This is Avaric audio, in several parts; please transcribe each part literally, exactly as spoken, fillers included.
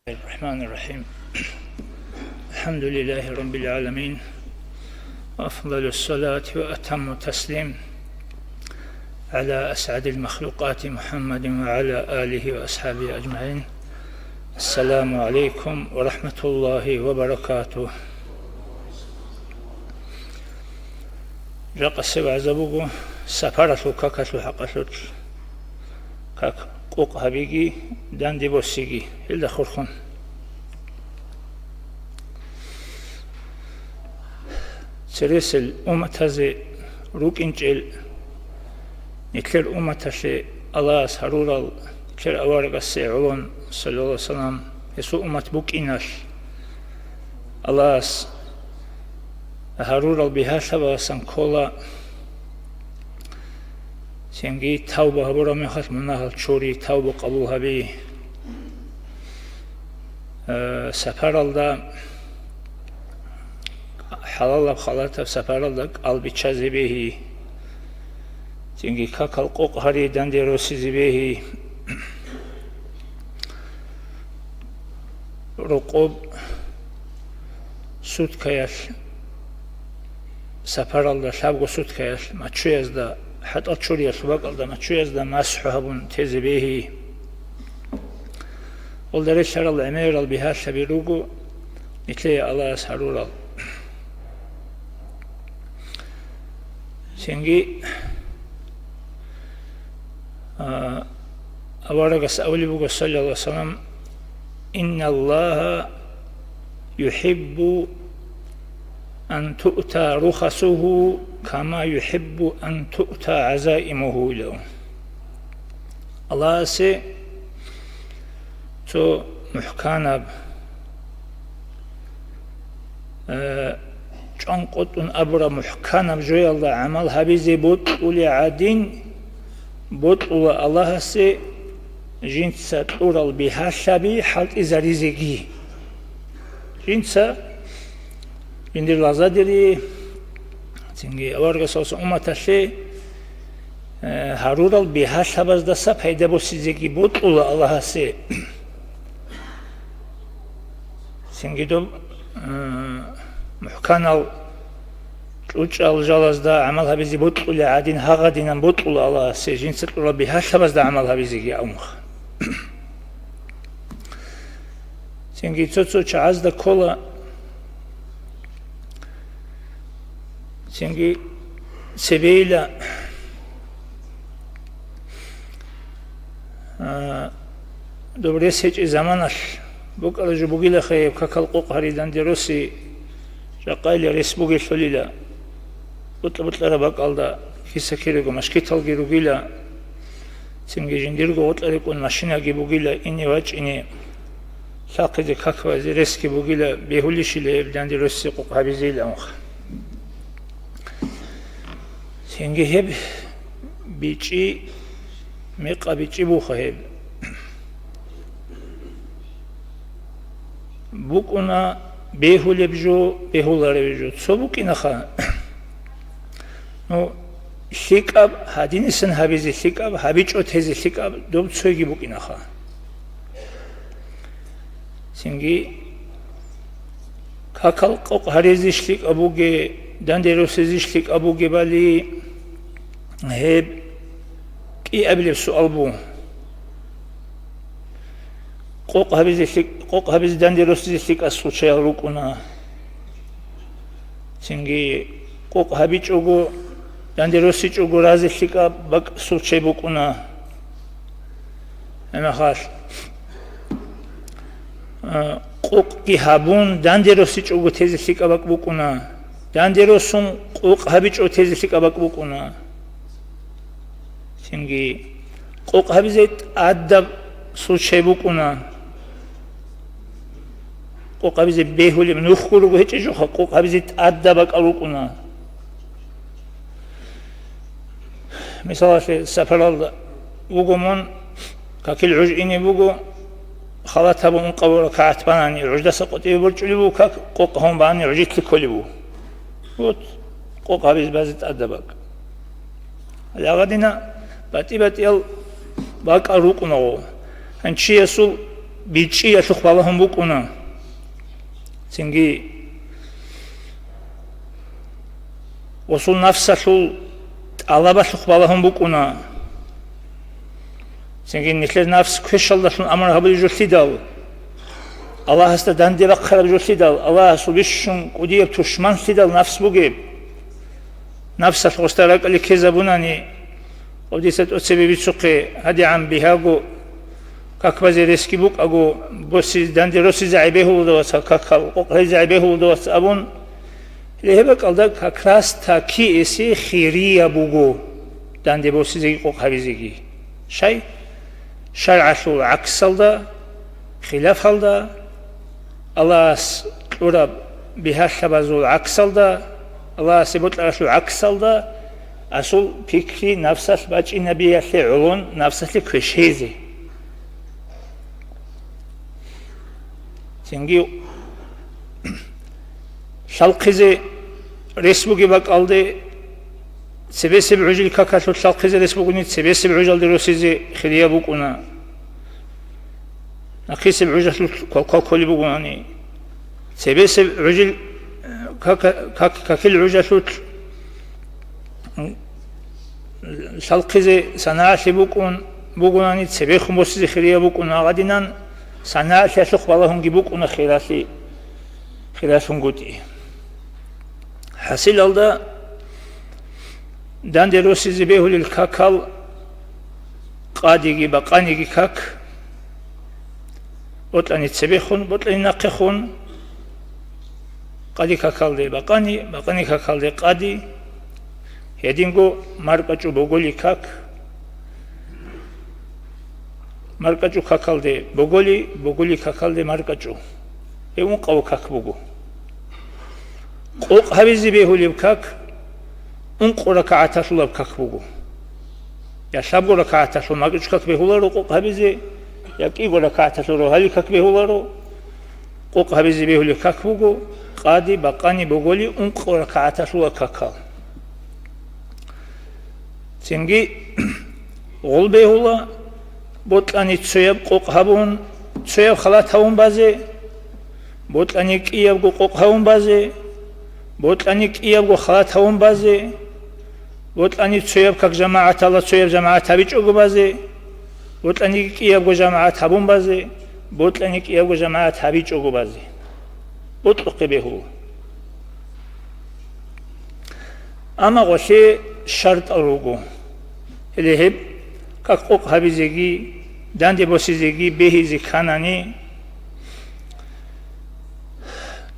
الرحمن الرحيم. الحمد لله رب العالمين. أفضل الصلاة وأتم التسليم على أسعد المخلوقات محمد وعلى آله وأصحابه أجمعين. السلام عليكم ورحمة الله وبركاته. Жакъасеб гӀазаб буго сапаралъул какалъул хӀакъалъулъ. Как къокъ гьабиги, данде босиги, гьелда хурхун. Цересел умматазе рукӀинчӀел, нилъер умматалъе Аллагьас гьарурал, нилъер аварагасе гӀолон, саллаллагьу гӀалайгьи вассалам, гьесул уммат букӀиналъ, Аллагьас гьарурал бигьалъабазасан ккола. Цинги тавба гьабураб мехалъ мунагьал чури, тавба къабул гьаби. Э, сапаралда, хӀалалаб халатаб сапаралда кӀал биччазе бегьи. Цинги какал къокъ гьари данде росизе бегьи. Рокъоб суткаялъ сапаралда, лъабго суткаялъ маччуязда, хӀатӀал чуриялъул бакӀалда маччуязда масхӀу гьабун тезе бегьи. Гьелда релълъарал гӀемерал бигьалъаби руго нилъее Аллагьас гьарурал. Цинги, а, аварагас абулеб буго, саллаллагьу гӀалайгьи вассалам: «Инналлагьа юхӀиббу ан туъта рухасугьу, кама юхӀиббу ан туъта гӀазаимугьу», — илан. Аллагьасе цо мухӀканаб, э, чӀванкъотӀун абураб мухӀканаб жоялда гӀамал гьабизе бокьулеб гӀадин, бокьула Аллагьасе жинца кьурал бигьалъаби хӀалтӀизаризеги. Жинца жиндир лагъзадери, цинги аварагасуласа умматалъе, э, гьарурал бигьалъабаздаса пайда босизеги бокьула Аллагьасе. Цинги доб, э, мухӀканал чӀучӀал жалазда гӀамал гьабизе бокьулеб гӀадин, гьагъадинан бокьула Аллагьасе жинца кьурал бигьалъабазда гӀамал гьабизеги абун. Цинги цо-цо чагӀазда ккола, цинги цебейила, а, доб рес гьечӀеб заманалъ букӀараб жо бугилаха гьеб какал къокъ гьари данде роси, жакъайила рес бугелъулила. БутӀа-бутӀараб бакӀалда киса-кирего машгиталги ругила, цинги жиндирго гъоркьа рекӀун машинаги бугила, ине вачӀине, лъахъизе какбазе ресги бугила, бегьулищила гьеб данде росизе къокъ гьабизейилан. Цинги гьеб бичӀчӀи, мекъа бичӀчӀи буха гьеб. БукӀуна бегьулеб жо, бегьулареб жо. Цо букӀинаха. Ну, лъикӀаб, гьадинисан гьабизе лъикӀаб, гьабичӀо тезе лъикӀаб, доб цойги букӀинаха. Цинги какал къокъ гьаризищ лъикӀаб буге, данде росизищ лъикӀаб бугебали, гьеб кӀиабилеб суал бу. Къокъ гьабизе лъикӀ-, къокъ гьабизе данде росизе лъикӀаб случаял рукӀуна. Цинги къокъ гьабичӀого, данде росичӀого разе лъикӀаб бакӀ случай букӀуна. Гьанахалъ, а, къокъги гьабун, данде росичӀого тезе лъикӀаб бакӀ букӀуна. Данде росун къокъ гьабичӀого тезе лъикӀаб бакӀ букӀуна. Цинги къокъ гьабизе тӀадаб случай букӀуна. Къокъ гьабизе бегьулеб нухго руго гьечӀеб жоха, къокъ гьабизе тӀадаб бакӀал рукӀуна. Мисалалъе, сапаралда вуго мун, какил гӀуж ине буго, халат гьабун ункъабго ракагӀат банани, гӀуждаса къватӀиве борчӀулеб буго как, къокъ гьабун бани гӀужитлъи кколеб буго. Вот, къокъ гьабизе базе тӀадаб бакӀ. Гьале гьагъадина батӀи-батӀиял бакӀал рукӀунаго. Гьанчиясул бичӀчӀиялъухъ балагьун букӀуна. Цинги гъосул нафсалъул тӀалабалъухъ балагьун букӀуна. Цинги нилъер нафс квешалдалъун амр гьабулеб жолъидал, Аллагьасда данде бахъараб жолъидал, Аллагьасул бищун кӀудияб тушманлъидал нафс бугеб. Нафсалъ гъосда ракӀалде ккезабунани, гъоб дица тӀоцебе бицухъе, гьадигӀан бигьаго, как базе ресги букӀаго, боси-, данде росизе гӀеб бегьулда вац, какал къокъ гьаризе гӀеб бегьулда вац абун, гьеб бакӀалда как раз таки эсе хирияб буго данде босизеги къокъ гьабизеги. Щай? ШаргӀалъул гӀаксалда, хилафалда, Аллагьас кьураб бигьалъабазул гӀаксалда, Аллагьасе бокьаралъул гӀаксалда, асул пикри нафсалъ бачӀинабиялъе гӀолон нафсалъе квешезе. Цинги лъалхъизе рес бугеб бакӀалде, цебесеб гӀужил какалъулъ лъалхъизе рес бугони, цебесеб гӀужалде росизе хирияб букӀуна. Нахъисеб гӀужалъулъ квалквал кколеб бугони, цебесеб гӀужил, как-, как-, какил гӀужалъулъ лъалхъизе санагӀалъи букӀун бугонани, цебехун босизе хирияб букӀуна, гьадинан санагӀалъиялъухъ балагьунги букӀуна хиралъи, хиралъунгутӀи. ХӀасилалда данде росизе бегьулел какал, къадиги бакъаниги как, бокьани цебехун, бокьани нахъехун, къади какалде бакъани, бакъани какалде къади, гьединго маркӀачӀу боголи как, маркӀачӀу какалде боголи, боголи какалде маркӀачӀу. Гьеб ункъав как буго. Къокъ гьабизе бегьулеб как ункъо ракагӀаталъулаб как буго. Я лъабго ракагӀаталъул маркӀачӀу как бегьуларо къокъ гьабизе, я кӀиго ракагӀаталъул рогьалил как бегьуларо. Къокъ гьабизе бегьулеб как буго, къади, бакъани, боголи, ункъо ракагӀаталъула какал. Цинги гъол бегьула, бокьани цояб къокъ гьабун, цояб халат гьавун базе, бокьани кӀиябго къокъ гьавун базе, бокьани кӀиябго халат гьавун базе, бокьани цояб как жамагӀатала цояб жамагӀат гьабичӀого базе, бокьани кӀиябго жамагӀат гьабун базе, бокьани кӀиябго жамагӀат гьабичӀого базе. Бокьухъе бегьула. Амма гъолъе шартӀал руго. Гьеле гьеб как къокъ гьабизеги, данде босизеги бегьизе кканани,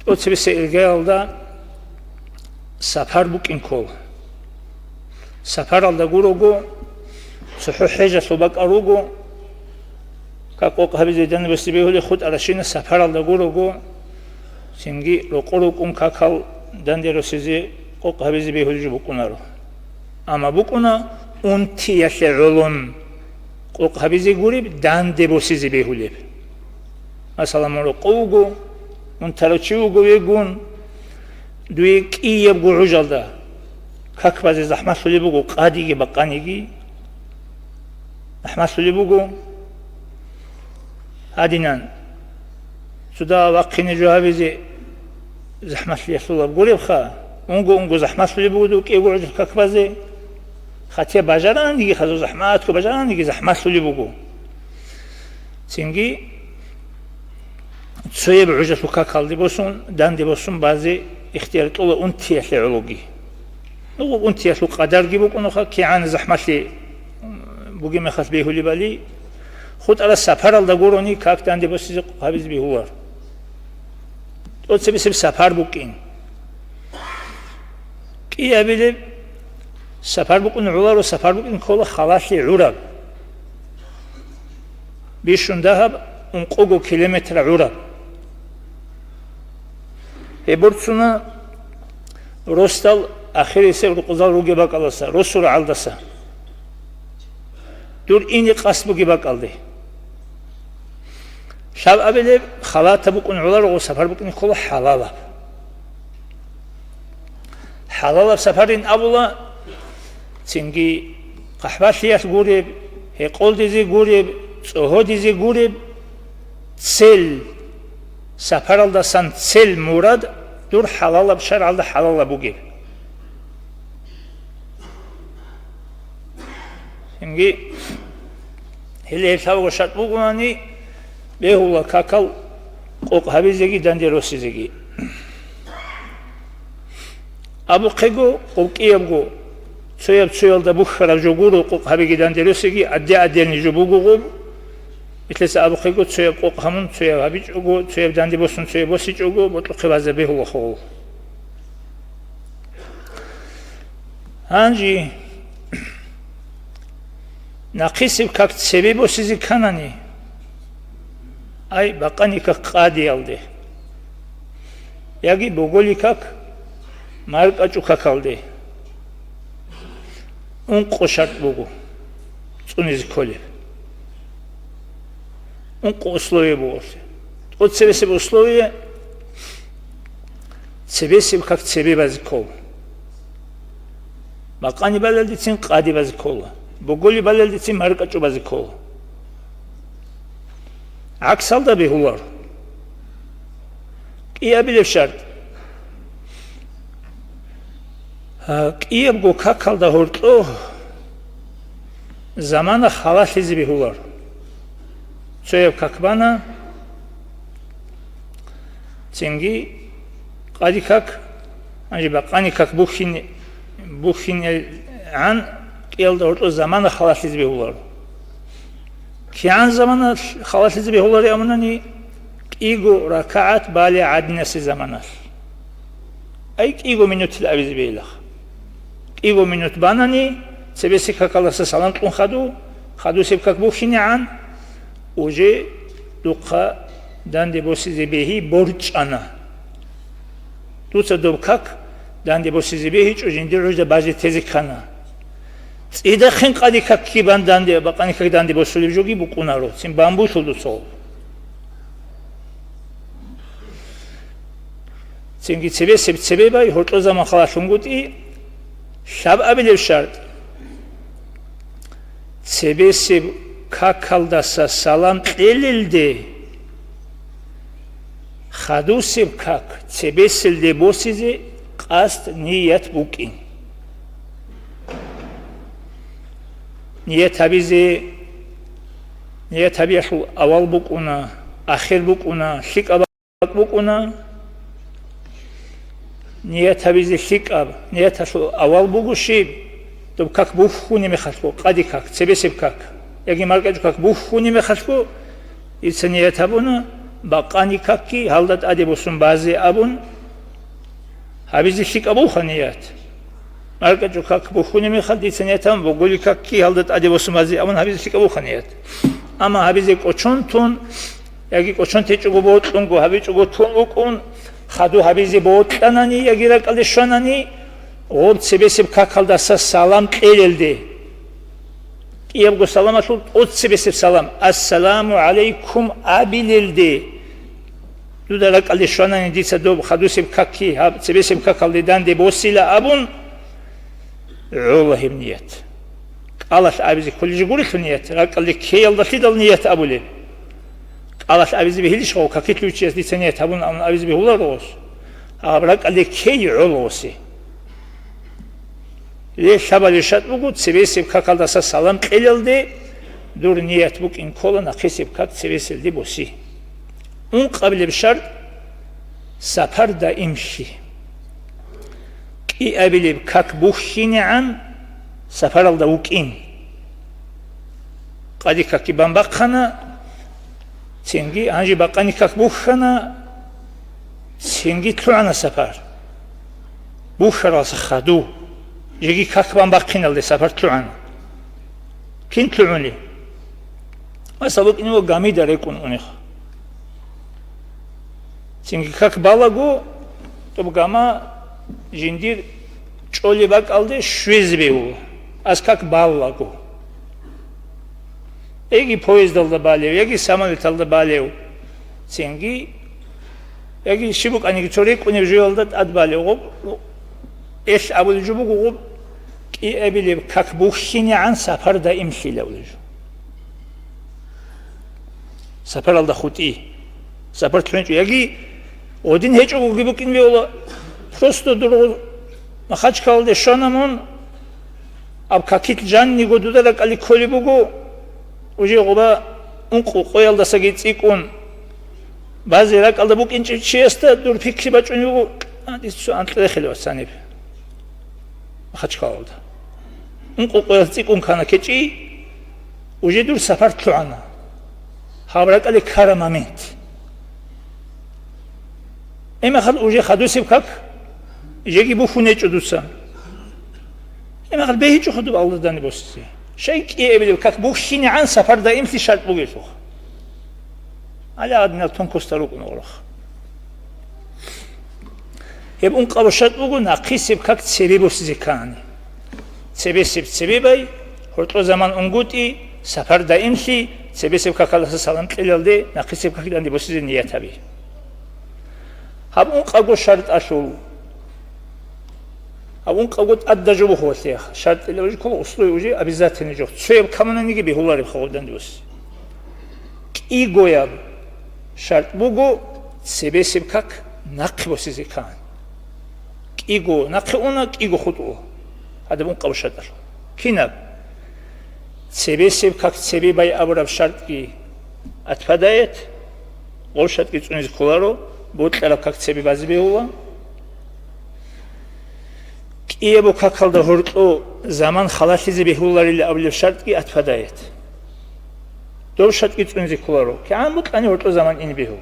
тӀоцебесеб иргаялда сапар букӀин ккола. Сапаралда гурого, цохӀо хӀежалъул бакӀал руго, как къокъ гьабизе данде босизе бегьулеб хутӀаращина сапаралда гурого, цинги рокъор рукӀун какал данде росизе къокъ гьабизе бегьулеб жо букӀунаро. Амма букӀуна унтиялъе гӀолон къокъ гьабизе гуреб, данде босизе бегьулеб. Масала, мун рокъов вуго, мун тарав чи вуго вегун, дуе кӀиябго гӀужалда как базе захӀмалъулеб буго, къадиги бакъаниги захӀмалъулеб буго. Гьадинан, цо дагьа вахъине жо гьабизе захӀмалъиялъулаб гуребха, унго-унго захӀмалъулеб буго дуе кӀиябго гӀужалъ как базе. Хатя бажараниги, хадур захӀматго бажараниги захӀмалъулеб буго. Цинги цояб гӀужалъул какалде босун, данде босун базе ихтияр кьола унтиялъе гӀологи. Ну, унтиялъул къадарги букӀунуха, кигӀан захӀмалъи бугеб мехалъ бегьулебали, хутӀараб сапаралда гурони как данде босизе гьабизе бегьулар. ТӀоцебесеб сапар букӀин. КӀиабилеб сапар букӀун гӀоларо, сапар букӀин ккола халалъи гӀураб. Бищун дагьаб, ункъого километр гӀураб. Гьеб борцуна росдал ахирисеб рукъзал ругеб бакӀалдаса, росул рагӀалдаса. Дур ине къасд бугеб бакӀалде. Лъабабилеб халатаб букӀун гӀоларо, сапар букӀин ккола хӀалалаб. ХӀалалаб сапарин абула, цинги хъахӀбалъиялъ гуреб, гьекъолдизе гуреб, цӀогьодизе гуреб, Цел, сапаралдасан цел мурад дур хӀалалаб, шаргӀалда хӀалалаб бугеб. Цинги гьеле гьеб лъабго шартӀ бугони, бегьула какал къокъ гьабизеги данде росизеги. Абухъего, къокъ кӀиябго, цояб цоялда бухьараб жо гуро къокъ гьабиги данде росиги, адде-аддеяни жо буго гъоб. Нилъеца абухъего, цояб къокъ гьамун, цояб гьабичӀого, цояб данде босун, цояб босичӀого, бокьухъе базе бегьулаха гъов. Гьанже нахъисеб как цебе босизе кканани, ай, бакъани как къадиялде, яги боголи как маркӀачӀу какалде, ункъо шартӀ буго цӀунизе кколеб. Ункъо условие буго. ТӀоцебесеб условие: цебесеб как цебе базе ккола. Бакъани балелдецин къади базе ккола. Боголи балелдецин маркӀачӀу базе ккола. ГӀаксалда бегьулар. КӀиабилеб шартӀ. А, кӀиябго какалда гьоркьо замана халалъизе бегьулар. Цояб как бана, цинги къади как, гьанже бакъани как бухьин-, бухьинегӀан кӀиялда гьоркьо замана халалъизе бегьулар. КигӀан замана халалъизе бегьулари абунани, кӀиго ракагӀат бале гӀадинасе заманалъ. Ай, кӀиго минутил абизе бегьилаха. КӀиго минут банани, цебесеб какалдаса салам кьун хаду, хадусеб как бухьинегӀан, уже духъа данде босизе бегьи борчӀана. Дуца доб как данде босизе бегьичӀо, жиндир гӀужда базе тезе ккана. ЦӀидахъин къади какги бан данде, бакъани как данде босулеб жоги букӀунаро, цин бан булъул дуца гъоб. Цинги цебесеб цебе бай, гьоркьо заман халалъунгутӀи. Лъабабилеб шартӀ: цебесеб какалдаса салам кьелелде хадусеб как цебеселде босизе къасд, ният букӀин. Ният гьабизе, ният гьабиялъул авал букӀуна, ахир букӀуна, лъикӀаб букӀуна. Ният гьабизе лъикӀаб, нияталъул авал буго щиб? Доб как бухьуни мехалъго, къади как, цебесеб как, яги маркӀачӀу как бухьуни мехалъго, дица ният гьабуна, бакъани какги гьалда тӀаде босун базе абун, гьабизе лъикӀаб буха ният. МаркӀачӀу как бухьуни мехалъ дица ният гьабун, боголи какги гьалда тӀаде босун базе абун гьабизе лъикӀаб буха ният. Амма гьабизе кӀочон тун, яги кӀочон течӀого бокьунго, гьабичӀого тун вукӀун, хаду гьабизе бокьанани яги ракӀалде щванани, гъоб цебесеб какалдаса салам кьелелде. КӀиябго саламалъул тӀоцебесеб салам, «Ассаламу гӀалайкум» абилелде. Дуда ракӀалде щванани дица доб хадусеб какги гьаб цебесеб какалде данде босила абун, гӀола гьеб ният. КӀалалъ абизе кколей жо гурелъул ният, ракӀалде ккеялдалъидал ният абулеб. КӀалалъ абизе бегьилищ гъов, какилъ вичияс дица ният гьабун абун абизе бегьуларо гъос? Гьаб ракӀалде ккей гӀола гъосе. Лъабабилеб шартӀ буго, цебесеб какалдаса салам кьелалде дур ният букӀин ккола нахъисеб как цебеселде боси. Ункъабилеб шартӀ: сапар даимлъи. КӀиабилеб как бухьинегӀан сапаралда вукӀин. Къади какги бан бахъана, цинги гьанже бакъани как бухьана, цинги лъугӀана сапар. Бухьаралса хаду, жеги как бан бахъиналде сапар лъугӀана. Кин лъугӀуни? Масала, вукӀине ва гамида рекӀун унеха. Цинги как балаго, тӀуб гама жиндир чӀолеб бакӀалде щвезе бегьула, ас как балаго. Яги поездалда балев, яги самолеталда балев, цинги, яги щиб букӀаниги цо рекӀунеб жоялда тӀад балев. Гъоб, элъ абулеб жо буго гъоб, кӀиабилеб как бухьинегӀан сапар даимлъила абулеб жо. Сапаралда хутӀи. Сапар лъугьинчӀо. Яги гъодин гьечӀогоги букӀин бегьула. Просто дургъу Махачкалалде щвана мун, аб какилъ жанниго дуда ракӀалде кколеб буго, уже гъоба ункъо къоялдасаги цӀикӀкӀун. Базе ракӀалда букӀинчӀев чиясда дур пикри бачӀунеб буго, а, дица цо анкьа рехилев вацаниб Махачкалалда. Ункъо къоялъ цӀикӀкӀун ккана кечӀи, уже дур сапар лъугӀана. Гьаб ракӀалде ккара момент. Гьебмехалъ уже хадусеб как жеги бухьун гьечӀо дуца. Гьебмехалъ бегьичӀо доб Аллагьасде данде босизе. Щай кӀиабилеб как бухьинегӀан сапар даимлъи шартӀ бугелъул. Гьале гьадинал тонкостал рукӀун гъоркь. Гьеб ункъабго шартӀ буго нахъисеб как цебе босизе ккани. Цебесеб цебе бай, гьоркьо заман унгутӀи, сапар даимлъи, цебесеб какалдаса салам кьелалде нахъисеб как данде босизе ният гьаби. Гьаб ункъабго шартӀалъул. Гьаб ункъабго тӀадаб жо буго, валлагь, шартӀилаб жо ккола, условие уже обязательный жо. Цояб камунаниги бегьулареб хабар данде босизе. КӀигояб шартӀ буго цебесеб как нахъе босизе ккани. КӀиго нахъе уна, кӀиго хутӀула. Гьадаб ункъабго шартӀалъул. Кинаб? Цебесеб как цебе бай абураб шартӀги отпадает, гъоб шартӀги цӀунизе кколаро, бокьараб как цебе базе бегьула. КӀиябго какалда гьоркьо заман халалъизе бегьуларила абулеб шартӀги отпадает. Доб шартӀги цӀунизе кколаро, кигӀан бокьани гьоркьо заман ине бегьула.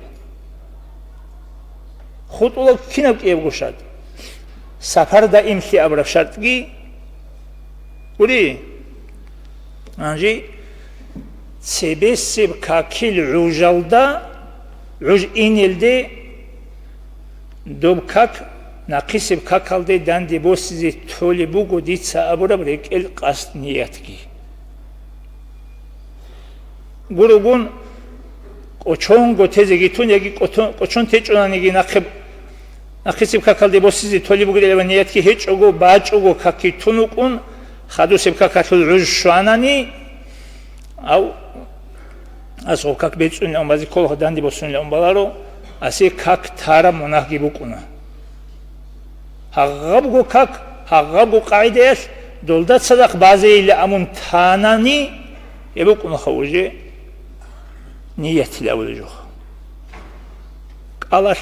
ХутӀула кинаб кӀиябго шартӀ? Сапар даимлъи абураб шартӀги гури. Гьанже цебесеб какил гӀужалда, гӀуж инелде доб как нахъисеб какалде данде босизе толеб буго дица абураб рекӀел къасд, ниятги. Гурогун кӀочонго тезеги тун, яги кӀочон-, кӀочон течӀонаниги нахъе, нахъисеб какалде босизе толеб бугебилан ниятги гьечӀого, бачӀого какги тун вукӀун, хадусеб какалъул гӀуж щванани, ав асго как бецӀунилан базе ккола, данде босунилан баларо, асе как тараб мунагьги букӀуна. Гьагъабго как, гьагъабго къагӀидаялъ долда цадахъ базейилан абун танани, гьеб букӀунаха уже ниятилан абулеб жо. КӀалалъ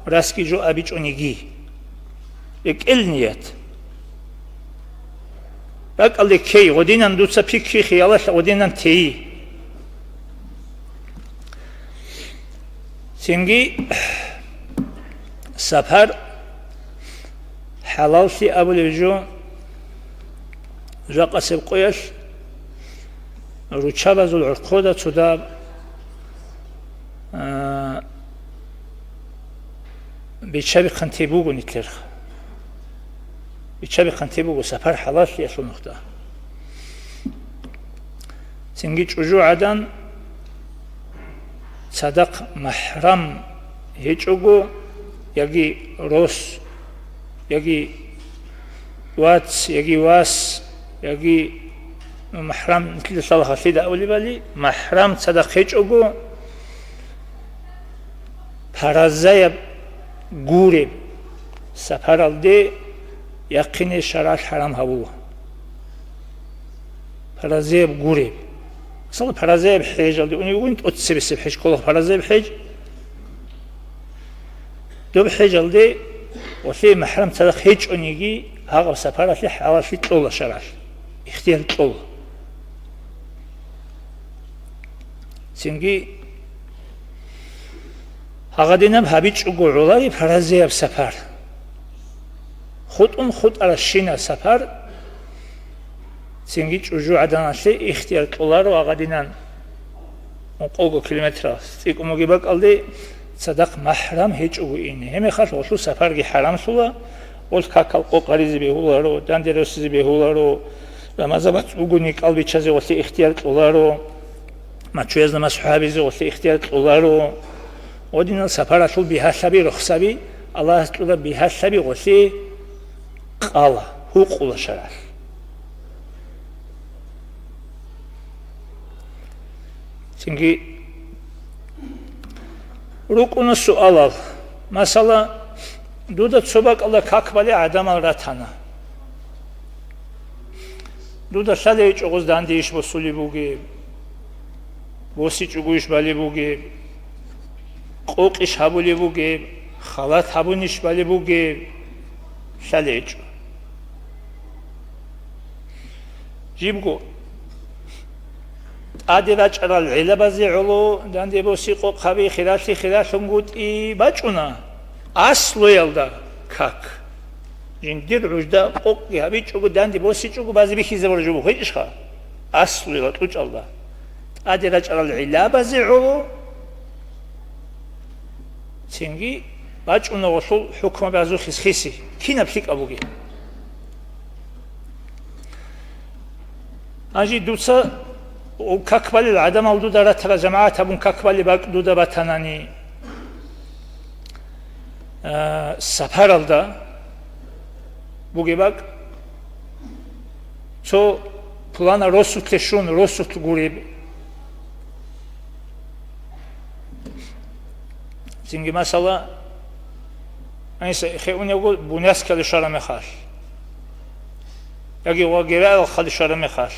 расги жо абичӀониги. РекӀел ният. РакӀалде ккей, гъодинан дуца пикри-хиялалъ гъодинан тей. Цинги сапар хӀалаллъи абулеб жо, жакъасеб къоялъ руччабазул гӀорхъода цо дагьаб, а, биччабихъан тей буго нилъер. Биччабихъан тей буго сапар хӀалаллъиялъул нухда. Цинги чӀужугӀадан цадахъ махӀрам гьечӀого, яги рос, яги вац, яги вас, яги махӀрам нилъеда лъала халлъида абулебали, махӀрам цадахъ гьечӀого, паразаяб гуреб сапаралде яхъине шаргӀалъ хӀарам гьабула. Паразаяб гуреб. Мисал, паразаяб хӀежалде унев вугин, тӀоцебесеб хӀеж ккола паразаяб хӀеж. Доб хӀежалде гъолъие махӀрам цадахъ гьечӀониги, гьагъаб сапаралъе хӀалаллъи кьола шаргӀалъ, ихтияр кьола. Цинги гьагъадинаб гьабичӀого гӀолари паразаяб сапар. ХутӀун хутӀаращинаб сапар, цинги чӀужугӀаданалъе ихтияр кьоларо гьагъадинан ункъого километралъ цӀикӀкӀун бугеб бакӀалде цадахъ махӀрам гьечӀого ине. Гьебмехалъ гъолъул сапарги хӀарамлъула, гъолъ какал къокъ гьаризе бегьуларо, данде росизе бегьуларо, рамазан бацӀ бугони кӀал биччазе гъолъие ихтияр кьоларо. Мачуяз намаз хӀвабизе гъолъие ихтияр кьоларо. Гъодинал сапаралъул бигьалъаби, рухсаби, Аллагьас кьураб бигьалъаби гъолъие къала, гьукъула шаргӀалъ. Цинги РукӀуна суалал. Масала, дуда цо бакӀалда как балел гӀадамал ратана. Дуда лъалейчӀо гъоз данде иш босулеб бугеб, босичӀого иш балеб бугеб, къокъ иш гьабулеб бугеб, халат гьабун иш балеб бугеб, лъалейчӀо. Жибго тӀаде рачӀарал гӀиллабазе гӀоло данде боси къокъ гьаби хиралъи-хиралъунгутӀи бачӀуна, аслуялда как. Жиндир гӀужда къокъги гьабичӀого, данде босичӀого базе бихьизабураб жо буго гьечӀищха? Аслуялда, кьучӀалда. ТӀаде рачӀарал гӀиллабазе гӀоло цинги бачӀуна гъолъул хӀукмабазухъе хиси, кинаб лъикӀаб бугеб. Гьанже дуца как балел гӀадамал дуда ратара, жамагӀат гьабун как балеб бакӀ дуда батанани, а, сапаралда бугеб бакӀ, цо пулана росулъе щун, росулъ гуреб. Цинги, масала, гьанис хеунего Буняскалде щвараб мехалъ, яги ва Гералалде щвараб мехалъ,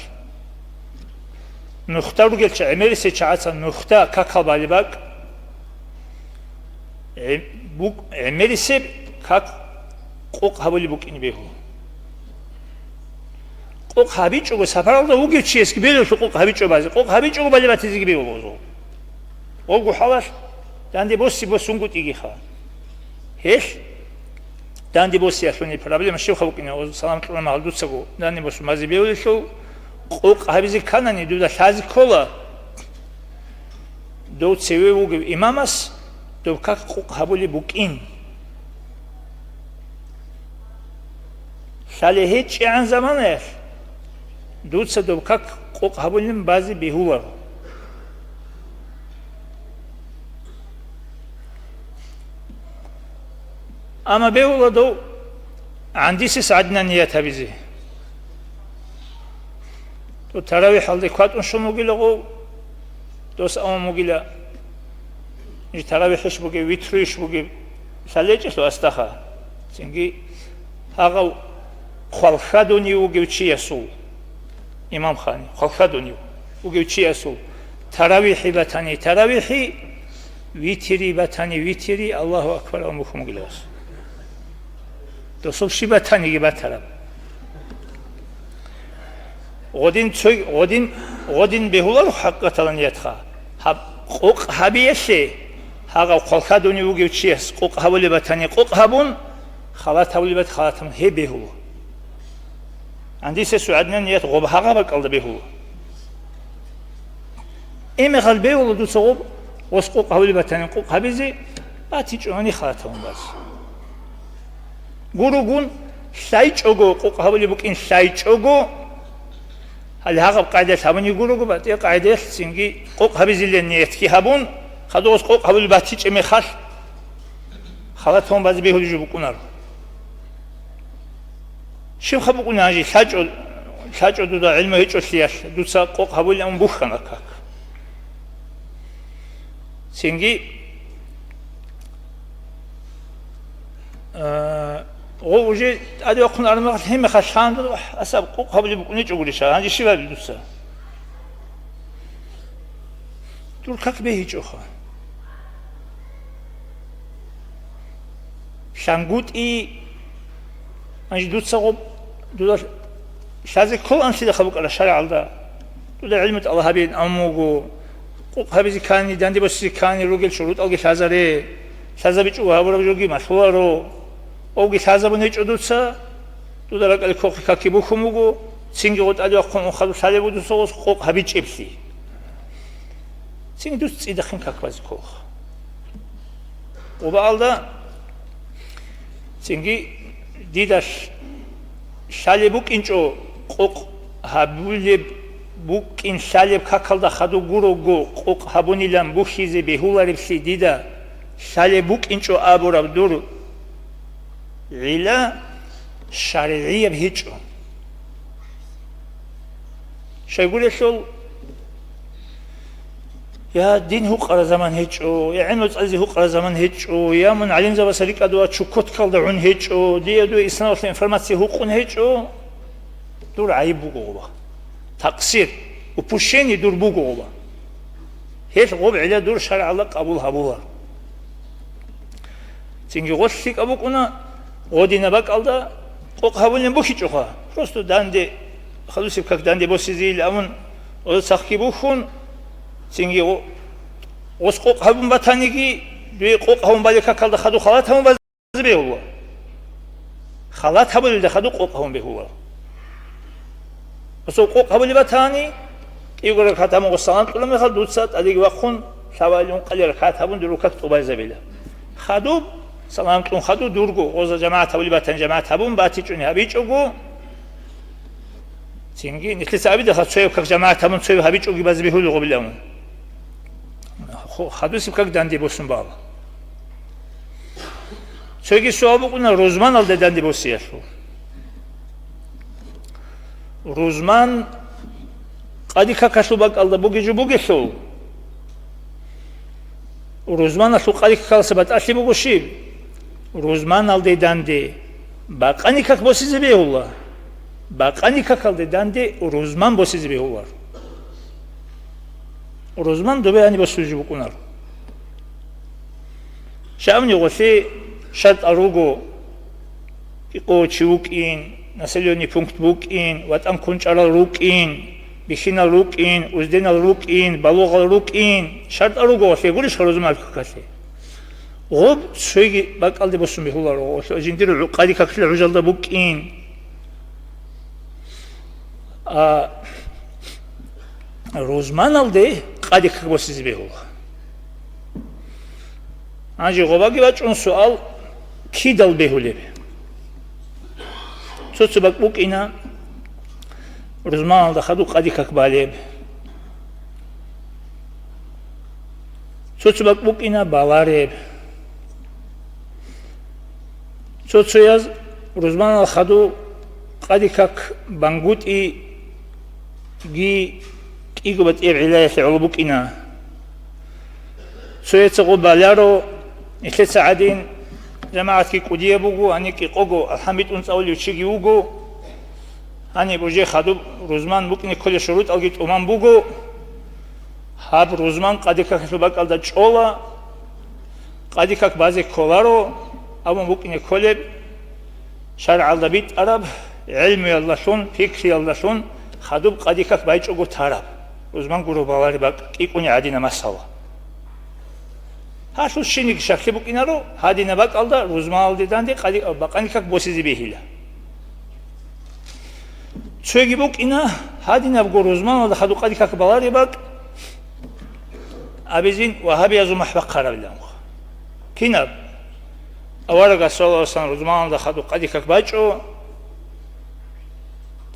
нухда ругел чи, гӀемерисел чагӀаца нухда какал балеб бакӀ, гӀе-, бук-, гӀемерисеб как къокъ гьабулеб букӀине бегьу. Къокъ гьабичӀого сапаралда вугев чиясги бегьулъул къокъ гьабичӀо базе, къокъ гьабичӀого балеб батизеги бегьула гъозул. Гъолго хӀалалъ данде боси босунгутӀигиха. Гьелъ данде босиялъуни проблема щибха букӀине, гъоз салам кьураб мехалъ дуцаго данде босун базе бегьулелъул, къокъ гьабизе кканани дуда лъазе ккола, дов цеве вугев имамас доб как къокъ гьабулеб букӀин. Лъалеб гьечӀегӀан заманаялъ дуца доб как къокъ гьабулин базе бегьуларо. Амма бегьула дов гӀандисес гӀадинан ният гьабизе. То таравихӀалде кватӀун щун вугила гъов, дос авун вугила, жи таравихӀищ бугеб, витру иш бугеб, лъалечӀелъул асдаха. Цинги гьагъав хвалхьадунив вугев чиясул, имам хани, хвалхьадунив вугев чиясул, таравихӀи батани таравихӀи, витири батани витири, Аллагьу акбар абун бухьун вугила гъос. Досул щиб батаниги батараб. Гъодин цой, гъодин, гъодин бегьуларо хӀакъикъаталда ниятха. Гьаб къокъ гьабиялъе, гьагъав хвалхьадунив вугев чияс къокъ гьабулеб батани къокъ гьабун, халат гьабулеб бат халат гьабун, гьеб бегьула. ГӀандисесул гӀадинан ният гъоб гьагъаб бакӀалда бегьула. Гьеб мехалъ бегьула дуца гъоб, гъос къокъ гьабулеб батани къокъ гьабизе, батичӀони халат гьабун базе. Гуругун, лъайчӀого, къокъ гьабулеб букӀин лъайчӀого, гьале гьагъаб къайдаялъ гьабуни гурого, батӀи къайдаялъ цинги къокъ гьабизилан ниятги гьабун, хадуб гъос къокъ гьабулеб батичӀеб мехалъ, халат гьабун базе бегьулеб жо букӀунаро. Щибха букӀуна гьанже, лъачӀо, лъачӀо дуда гӀилму гьечӀолъиялъ, дуца къокъ гьабулин абун бухьана как. Цинги, а, гъов уже тӀаде вахъун армагъ гьеб мехалъ лъан, асаб къокъ гьабулеб букӀуничӀо гурищ, гьанже щиб гьабилеб дуца? Дур как бегьичӀоха. ЛъангутӀи, гьанже дуца гъоб, дуда лъазе кколаан лъидахъа букӀара шаригӀалда. Дуда гӀилму тӀалаб гьабеян абун буго, къокъ гьабизе ккани, данде босизе ккани, ругел шурутӀалги лъазаре, лъазабичӀого гьабураб жоги малъуларо. Овги лъазабун гьечӀо дуца, дуда ракӀалде кколъи какги бухьун буго, цинги гъотӀалде вахъун ун хадуб лъалеб буго дуца гъос къокъ гьабичӀеблъи. Цинги дуца цӀидахъин как базе кколха. Къубаалда цинги дида лъ-, лъалеб букӀинчӀо къокъ гьабулеб букӀин лъалеб какалда хадуб гурого къокъ гьабунилан бухьизе бегьулареблъи дида лъалеб букӀинчӀо абураб дур гӀилла шаргӀияб гьечӀо. Щайгурелъул, Я дин гьукъараб заман гьечӀо, я гӀилму цӀализе гьукъараб заман гьечӀо, я мун гӀалимзабазда рикӀкӀад ва чукоткалда гӀун гьечӀо, дие дуе исламалъул информация гьукъун гьечӀо, дур гӀайиб буго гъоба. Такъсир, упущение дур буго гъоба. Гьелъ гъоб гӀилла дур шаргӀалда къабул гьабула. Цинги гъолъ лъикӀаб букӀуна, гъодинаб бакӀалда къокъ гьабулин бухьичӀоха. Просто данде, хадусеб как данде босизейил абун, гъода цахги бухьун, цинги гъо-, гъос къокъ гьабун батаниги, дуе къокъ гьабун балеб какалда хадуб халат гьабун базе бегьула. Халат гьабулелда хадуб къокъ гьабун бегьула. Гъосул къокъ гьабулеб батани, кӀиго ракагӀат гьабун гъос салам кьула мехалда, дуца тӀадеги вахъун, лъабабилеб ункъабилеб ракагӀат гьабун, дур рукак тӀубазабила. Хадуб, салам кьун хадуб дурго, гъоза жамагӀат гьабулеб батани, жамагӀат гьабун, батичӀони гьабичӀого, цинги, нилъеца абидалха, цояб как жамагӀат гьабун, цояб гьабичӀоги базе бегьулеб гъобилан. Хо-, хадусеб как данде босун бала. Цоги суал букӀуна рузманалде данде босиялъул. Рузман къади какалъул бакӀалда бугеб жо бугелъул, рузманалъул къади какалъа батӀалъи буго щиб? Рузманалде данде бакъани как босизе бегьула, бакъани какалде данде рузман босизе бегьулар. Рузман добе гьаниб босизе букӀунар. Щай абуни гъолъие шартӀал руго: кӀикъояв чи вукӀин, населённый пункт букӀин, ватӀан кунчӀарал рукӀин, бихьинал рукӀин, узденал рукӀин, балугъал рукӀин, шартӀал руго гъолъие, гурищха рузман какалъе? Гъоб цоги бакӀалде босун бегьуларо, гъолъ жиндир гӀу-, къади каклъи гӀужалда букӀин. А, рузманалде къади как босизе бегьула. Гьанже гъобаги бачӀун суал: кидал бегьулеб? Цо-цо бакӀ букӀина рузманалда хадуб къади как балеб. Цо-цо бакӀ букӀина балареб. Цо-цояз рузманал хадуб къади как бангутӀиги кӀиго батӀияб гӀиллаялъе гӀоло букӀина. Цояца гъоб баларо, нилъеца гӀадин, жамагӀатги кӀудияб буго, гьаниб кӀикъого алхӀам битӀун цӀалулев чиги вуго, гьаниб уже хадуб рузман букӀине кколеб шурутӀалги тӀуман буго. Гьаб рузман къади какалъул бакӀалда чӀола, къади как базе кколаро, абун букӀине кколеб, шаргӀалда битӀараб, гӀелмуялдалъун, пикриялдалъун хадуб къади как байчӀого тараб, рузман гуро балареб бакӀ кӀикъони гӀадинаб масала. Гьалъул щиниг шакли букӀинаро, гьадинаб бакӀалда рузманалде данде къади-, бакъани как босизе бегьила. Цоги букӀина, гьадинабго рузманалда хадуб къади как балареб бакӀ абизин вагьабиязул махӀ бахъарабилан. Кинаб? Аварагас, саллаллагьу гӀалайгьи ва саллам, рузманалда хадуб къади как бачӀо,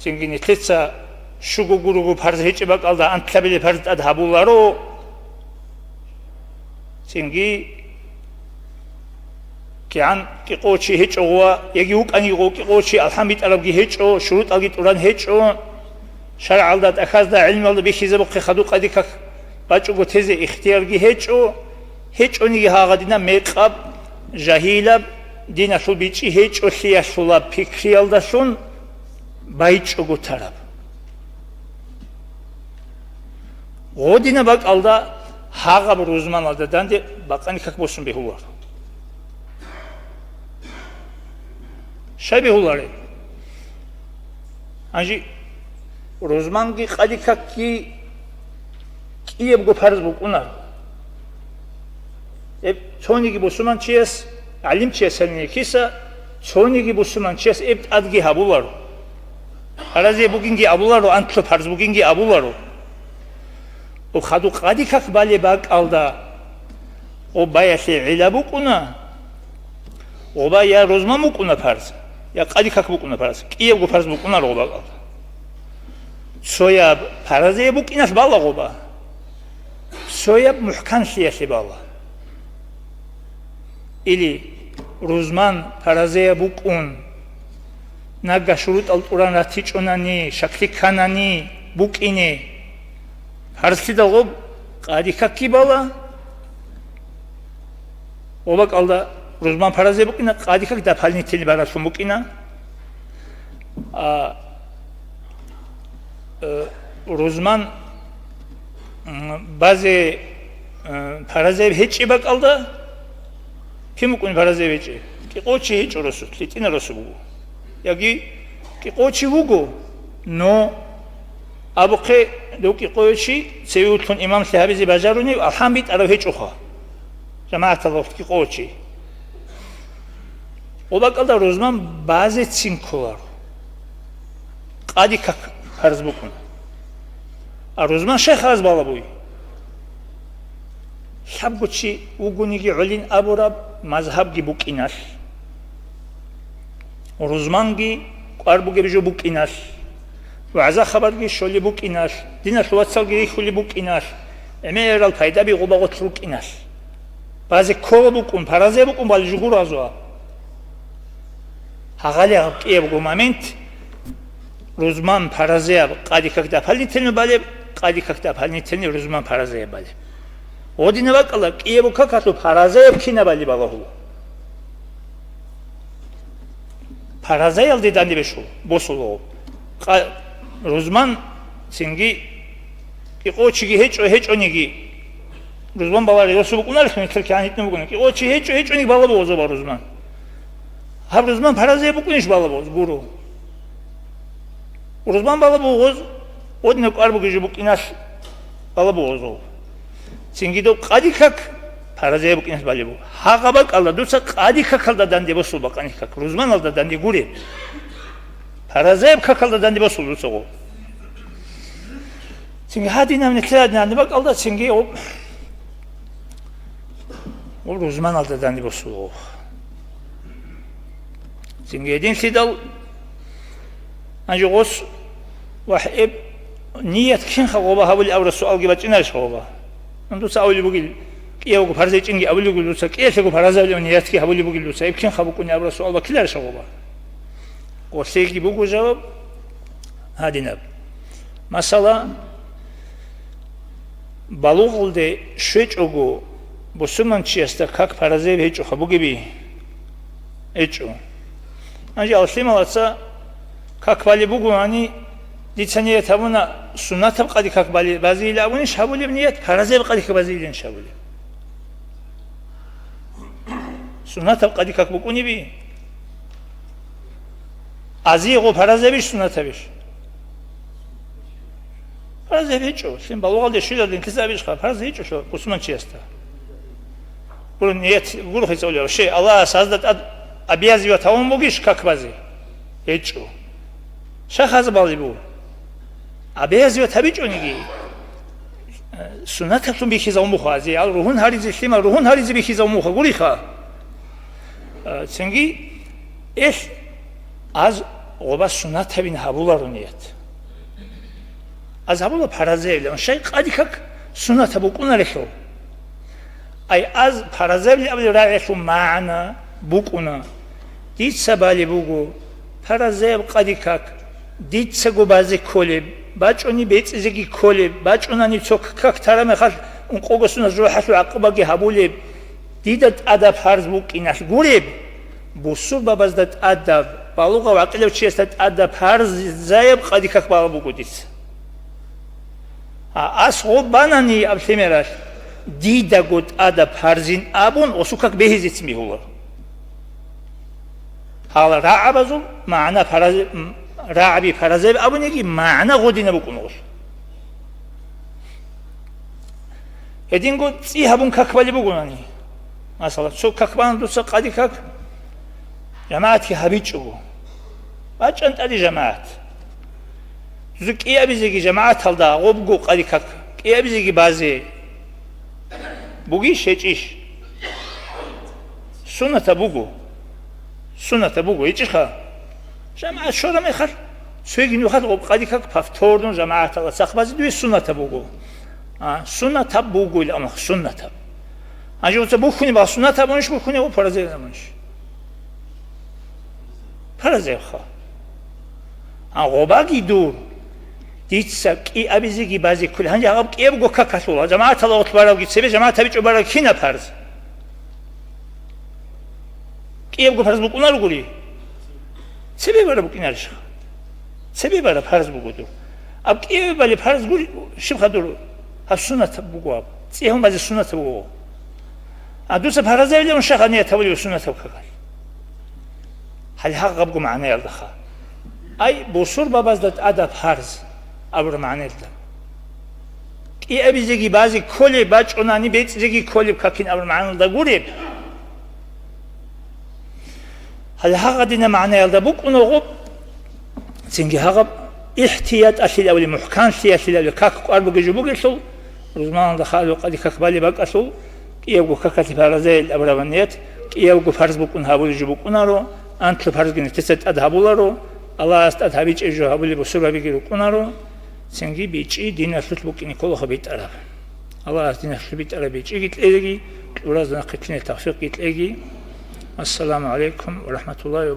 цинги нилъеца щуго гурого парз гьечӀеб бакӀалда анлъабилеб парз тӀад гьабуларо, цинги кигӀан кӀикъояв чи гьечӀо гъова, яги вукӀаниго кӀикъояв чи алхӀам битӀарабги гьечӀо, шурутӀалги тӀуран гьечӀо, шаргӀалда, тӀахьазда, гӀилмалда бихьизабухъе хадуб къади как бачӀого тезе ихтиярги гьечӀо, гьечӀониги гьагъадинаб мекъаб, жагьилаб, диналъул бичӀчӀи гьечӀолъиялъулаб пикриялдалъун байчӀого тараб. Гъодинаб бакӀалда гьагъаб рузманалда данде бакъани как босун бегьулар. Щай бегьуларел? Гьанже рузманги къади какги кӀиябго парз букӀунар. Эб цониги бусурманчияс, гӀалимчияс гьанив киса, цониги бусурманчияс эб тӀадги гьабуларо. Паразе бугинги абуларо, анлъго парз бугинги абуларо. Ва хадуб къади как балеб бакӀалда гъоб баялъе гӀилла букӀуна, гъоба я рузман букӀуна парз, я къади как букӀуна парз, кӀиябго парз букӀунаро гъоб бакӀалда. Цояб паразеяб букӀиналъ бала гъоба, цояб мухӀканлъиялъе бала. Или рузман паразеяб букӀун, нагагь шурутӀал тӀуран ратичӀунани, шакли кканани букӀине, парзлъидал гъоб Къади какги бала, ва бакӀалда рузман паразе букӀина, къади как дополнительный баралъун букӀина. А, э, рузман, м, базе, э, паразаяб гьечӀеб бакӀалда, кин букӀун паразаяб гьечӀеб? КӀикъочи гьечӀо росулъ, лъитӀина росу буго. Яги кӀикъочи вуго, но абухъе, дов кӀикъойчи цеве вутлъун имамлъи гьабизе бажарунев, алхӀам битӀарав гьечӀоха, жамагӀаталда кӀикъойчи. Ва бакӀалда рузман базецин кколаро. Къади как парз букӀуна. А рузман щай хъаз балабуй? Лъабго чи вугониги гӀолин абураб мазгьабги букӀиналъ, рузманги кӀвар бугеб жо букӀиналъ, вагӀза-хабарги щолеб букӀиналъ, диналъул вацалги рихьулеб букӀиналъ, гӀемерал пайдаби гъоба-гъорлъ рукӀиналъ. Базе ккола букӀун, паразе букӀун бали жугур азуа. Гьагъали гьаб кӀиябго момент, рузман паразаяб къади как дополнительно балеб, къади как дополнительный рузман паразаяб балеб. Гъодина бакӀала кӀиябго какалъул паразаяб кинабали балагьула. Паразаялде данде бешул, босуло. Къа-, рузман цинги кӀикъочиги гьечӀо, гьечӀониги, рузман балари росу букӀунарелъун, нилъер кигӀан гьитӀун букӀуна. КӀикъочи гьечӀо, гьечӀониги балабугъаза ба рузман. Гьаб рузман паразаяб букӀунищ балабугъаз гуро? Рузман балабугъаз, гъодинаб кӀвар бугеб жо букӀиналъ балабугъазул. Цинги доб къади как паразаяб букӀиналъ балеб буго. Гьагъа бакӀалда дуца къади какалда данде босул бакъани как, рузманалда данде гуреб. Паразаяб какалда данде босул дуца гъо. Цинги гьадинаб нилъер гьадинаб бакӀалда цинги гъо, гъо рузманалда данде босул гъо. Цинги гьединлъидал гьанже гъос вахӀ эб ният кинха гъоба гьабулеб абураб суалги бачӀинарищ гъоба? Ан дуца абулеб бугел, кӀиявго парзейчӀинги абулеб бугел дуца, кӀиялъего паразабилев ниятги гьабулеб бугел дуца, эб кинха букӀуни абураб суал баккиларищ гъоба? Гъолъеги буго жаваб гьадинаб. Масала, балугъалде щвечӀого бусурманчиясда как паразаяб гьечӀоха бугеби? ГьечӀо. Гьанже аллъималаца как балеб бугони, дица ният гьабуна, суннатаб къади как бали-, базейилан абунищ гьабулеб ният, паразаяб къади как базейиланищ гьабулеб? Суннатаб къади как букӀунеби? Азие гъо паразабищ, суннатабищ? Паразаб гьечӀо. Лъим балугъалде щвезаб динлъица абищха? Параз гьечӀо бусурманчиясда. Гуро, ният гуро хицаулев. Вообще, Аллагьас гьазда тӀад обязывать гьавун бугищ как базе? ГьечӀо. Щай хаза балеб буго? Обязывать гьабичӀониги, э, суннатаблъун бихьизавун буха, азиял ругьун гьаризе, лъимал ругьун гьаризе бихьизавун буха, гуриха. Э, цинги, эл, аз гъоба суннатабин гьабуларо ният. Аз гьабула паразаябилан, щай къади как суннатаб букӀунарелъул. Ай, аз паразаблъи абулеб рагӀиялъул магӀна букӀуна. Дица балеб буго, паразаяб къади как, дицаго базе кколеб, бачӀони бецӀизеги кколеб, бачӀунани цо как тара мехалъ ункъого сунат жо хӀалъу гӀакъубаги гьабулеб, дида тӀада парз букӀиналъ гуреб, бусурбабазда тӀадаб, балугъав гӀакъилав чиясда тӀада парзаяб къади как балеб буго дица. А ас гъоб банани аб лъимералъ, дидаго тӀада парзин абун, осукак бегьизецин бегьула. Гьала рагӀабазул магӀна параз-, м, рагӀаби паразаби абуниги, магӀна гъодина букӀун гъолъ. Гьединго цӀи гьабун как балеб бугонани. Масала, цо как бана дуца къади как, жамагӀатги гьабичӀого. БачӀан тӀаде жамагӀат. Цо кӀиабизеги жамагӀаталда гъобго къади как, кӀиабизеги базе бугищ гьечӀищ? Суннатаб буго. Суннатаб буго, гьечӀиха? ЖамагӀат щора мехалъ, цоги нухалъ гъоб къади как повторно жамагӀаталда цахъ базе дуе суннатаб буго. А, суннатаб буго, ил амах, суннатаб. Гьанже уца бухьунеб суннатаб унищ бухьунеб, ва паразаяб унищ? Паразаябха. А гъобаги дур. Дица кӀиабизеги базе кколеб. Гьанже гьаб кӀиябго какалъула. ЖамагӀаталда гъорлъ барабги цебе, жамагӀат гьабичӀо бараб кинаб парз? КӀиябго парз букӀунарогури? Цебе бараб букӀинарищха? Цебе бараб парз буго дур. Аб кӀиябали парз гури, щибха дур? Гьаб суннатаб буго аб. ЦӀигьун базе суннатаб буго. А дуца паразавилан шагьаният гьабулев суннатаб какал. Гьале гьагъабго магӀнаялдаха. Ай, бусурбабазда тӀада парз абураб магӀнаялда. КӀиабизеги базе кколеб бачӀунани, бецӀизеги кколеб какин абураб магӀнаялда гуреб. Гьале гьагъадина магӀнаялда букӀуна гъуб, цинги гьагъаб ихтияталъил авли, мухӀканлъиялъил авли, как кӀвар бугеб жо бугелъул, рузманалда халу къади как балеб бакӀалъул, кӀиябго какалъе паразаил абураб ният, кӀиябго парз букӀун гьабулеб жо букӀунаро, анлъго парзги нилъеца тӀад гьабуларо, Аллагьас тӀад гьабичӀеб жо гьабулеб бусурбабиги рукӀунаро, цинги бичӀчӀи диналъулъ букӀине кколаха битӀараб. Аллагьас диналъулъ битӀараб бичӀчӀиги кьеги, кьуразда нахъе лъине тавфикъги кьеги. Ассаламу гӀалайкум ва рахӀматуллагьи ва